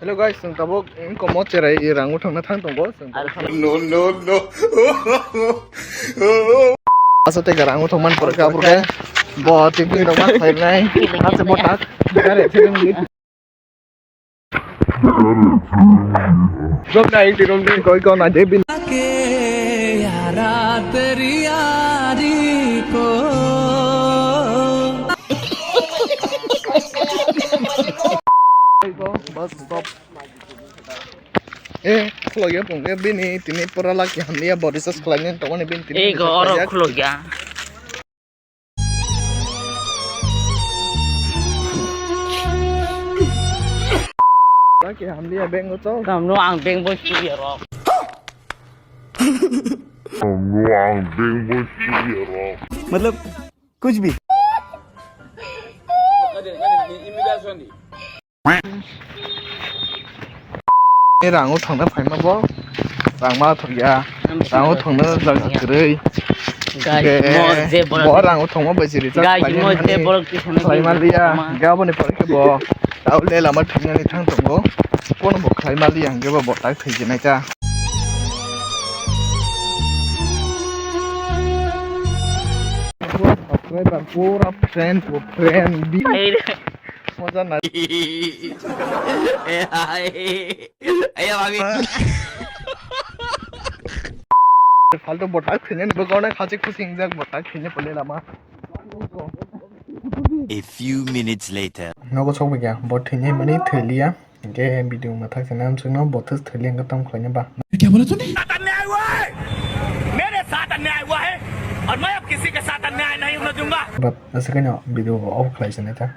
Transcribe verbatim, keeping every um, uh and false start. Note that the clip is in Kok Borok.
Hello guys, chwng tabuk, mm, komo cherai rang uthokna thang tongo. Chwng tabuk thang- No, no, no. Asa tei rang uthok man porkha, porkha. Bo tei tei rok ma khainai. Asa bo tak. Gare thirung di. Jom dai, tirum di, koi ko na de bin. Bas, stop. Eh, khulogya pung, eh, bini tini pura laki hamliya bo recharge khlaini tongmani bini tini. Eh, go oro khulogya. Laki hamliya bank o chao. Kamno ang bank bo chuya rok. Kamno ang bank bo chuya rok. Matlab, kuch bhi. Rang o thangna phaima bo rang ma thokya. Rang o thangna jaga kwrwi. Guys, mo je bo rang o thangma bai jiri jak khlai ma liya. Gaboni pore khe bo tau le lama thinani thang tongo. Kono bo khlai ma liya hingke bo bo tak thai jinai ta. Pura friend, pura friend, bi. Moja na. Ayo, mami. Faltu botak khwini bo gone khachi khusi ingjak botak khwini pole lama. A few minutes later. Nogo sok bigya, bo thwini mani thwiliya. Hingke video ma thak sana amsuk no botas thwiliya hingke tam khlaina ba. क्या बोला तूने? साथ अन्याय हुआ है। मेरे साथ अन्याय हुआ है और मैं अब किसी के साथ अन्याय नहीं होने दूंगा। But asakano video off khlai sana ta.